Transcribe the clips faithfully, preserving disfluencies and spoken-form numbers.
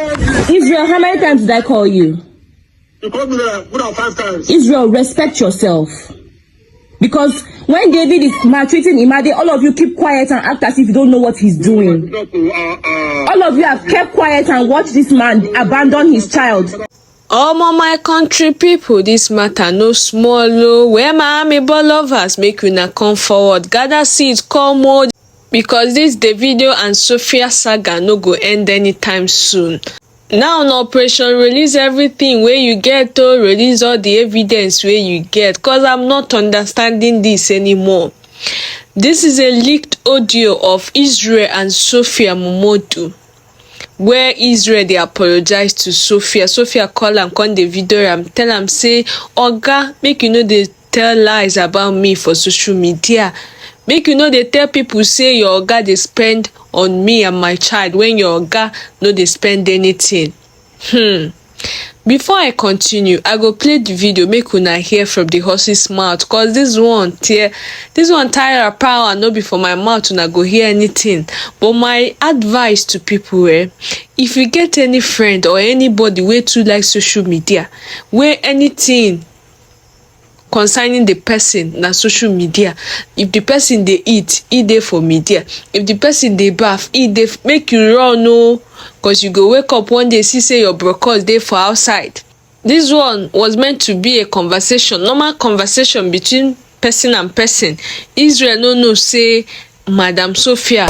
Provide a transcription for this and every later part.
Israel, how many times did I call you? You called me like more than five times. Israel, respect yourself. Because when David is maltreating Imade, all of you keep quiet and act as if you don't know what he's doing. Not to, uh, uh, All of you have kept quiet and watched this man abandon his child. Omo, my country people, this matter no small o. Where my amebo lovers, make una come forward, gather seeds, come o, because this Davido and Sophia saga no go end anytime soon. Now na operation release everything wey you get o, release all the evidence wey you get, cause I'm not understanding this anymore. This is a leaked audio of Israel and Sophia Momodu, where Israel dey apologize to Sophia. Sophia call am, come dey video am, tell am say, "Oga, make you no dey tell lies about me for social media. Make you no dey tell people say your oga dey spend on me and my child when your oga no dey spend anything." Hmm. Before I continue, I go play the video, make una hear from the horse's mouth, cause this one tear, this one tire power, no be for my mouth una go hear anything. But my advice to people, eh, if you get any friend or anybody wey too like social media, wey anything concerning the person na social media. If the person dey eat, e dey for media. If the person dey baff, e dey f- make you run o, cause you go wake up one day see say your brokos dey for outside. This one was meant to be a conversation, normal conversation between person and person. Israel no know say Madam Sophia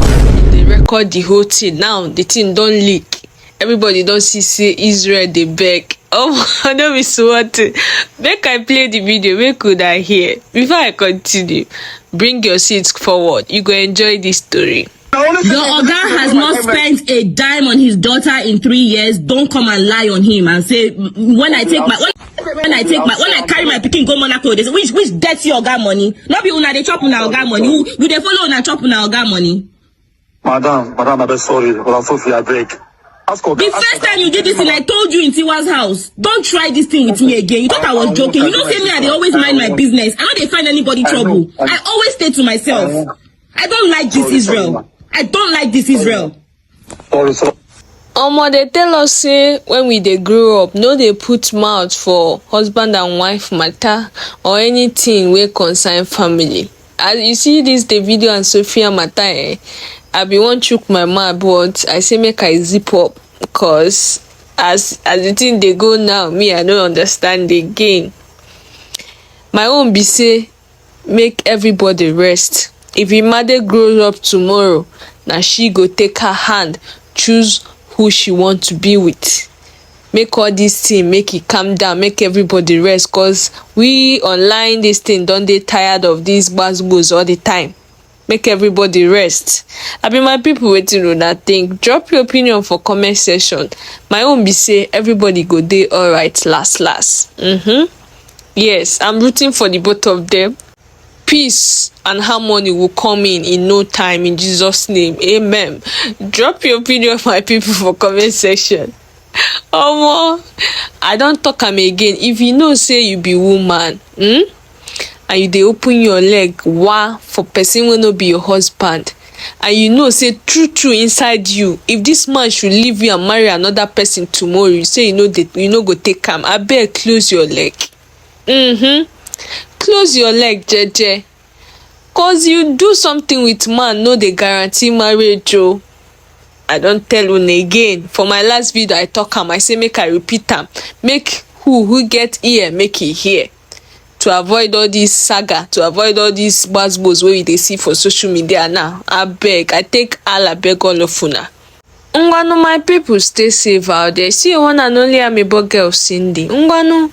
dey record the whole thing. Now the thing don leak. Everybody don see say Israel dey beg. Oh, no be small thing. Make I play the video, make una hear. Before I continue, bring your seats forward. You go enjoy this story. Your oga has not spent a dime on his daughter in three years. Don't come and lie on him and say, "M- when I take my when, when I take my when I carry my pikin go Monaco, they say, which which dirty oga money? No be una dey chop una oga money. You, you dey follow una chop una oga money." Madam, madam, I beg sorry. Madam Sophia, I beg. Ask Oga. The first time you did this thing, I told you in Tiwa's house, don't try this thing with me again. You thought I was joking. You know, say me, I dey always mind my business. I no dey find anybody trouble. I always stay to myself. I don't like this Israel. I don't like this Israel. Sorry, sorry. Omo, they tell us say when we dey grow up, no dey put mouth for husband and wife matter or anything wey concern family. As you see this Davido and Sophia matter, eh, I be wan chook my mouth, but I say make I zip up, cause as as the thing dey go now, me I no understand again. My own be say make everybody rest. If Imade grows up tomorrow, na she go take her hand choose who she want to be with. Make all this thing, make e calm down, make everybody rest, cause we online this thing don dey tired of these gbasgbos all the time. Make everybody rest. Abi my people, wetin una think? Drop your opinion for comment section. My own be say everybody go dey alright last last. Mm-hmm. Yes, I'm rooting for the both of them. Peace and harmony will come in in no time in Jesus' name. Amen. Drop your opinion, my people, for comment section. Omo, I don talk am again. If you know say you be woman, hmm, and you dey open your leg wa for person wey no be your husband, and you know say true true inside you, if this man should leave you and marry another person tomorrow, you say you no dey, you no go take am. Abeg, close your leg. Mm-hmm. Close your leg, jeje. Cause you do something with man no dey guarantee marriage o. I don tell una again. For my last video, I talk am. I say make I repeat am. Make who who get ear, make e hear. To avoid all this saga, to avoid all these gbasgbos wey we dey see for social media now. Abeg, I take Allah beg all of una. Ngwanu, my people, stay safe out there. See your one and only amebo girl, Cindy. Ngwanu,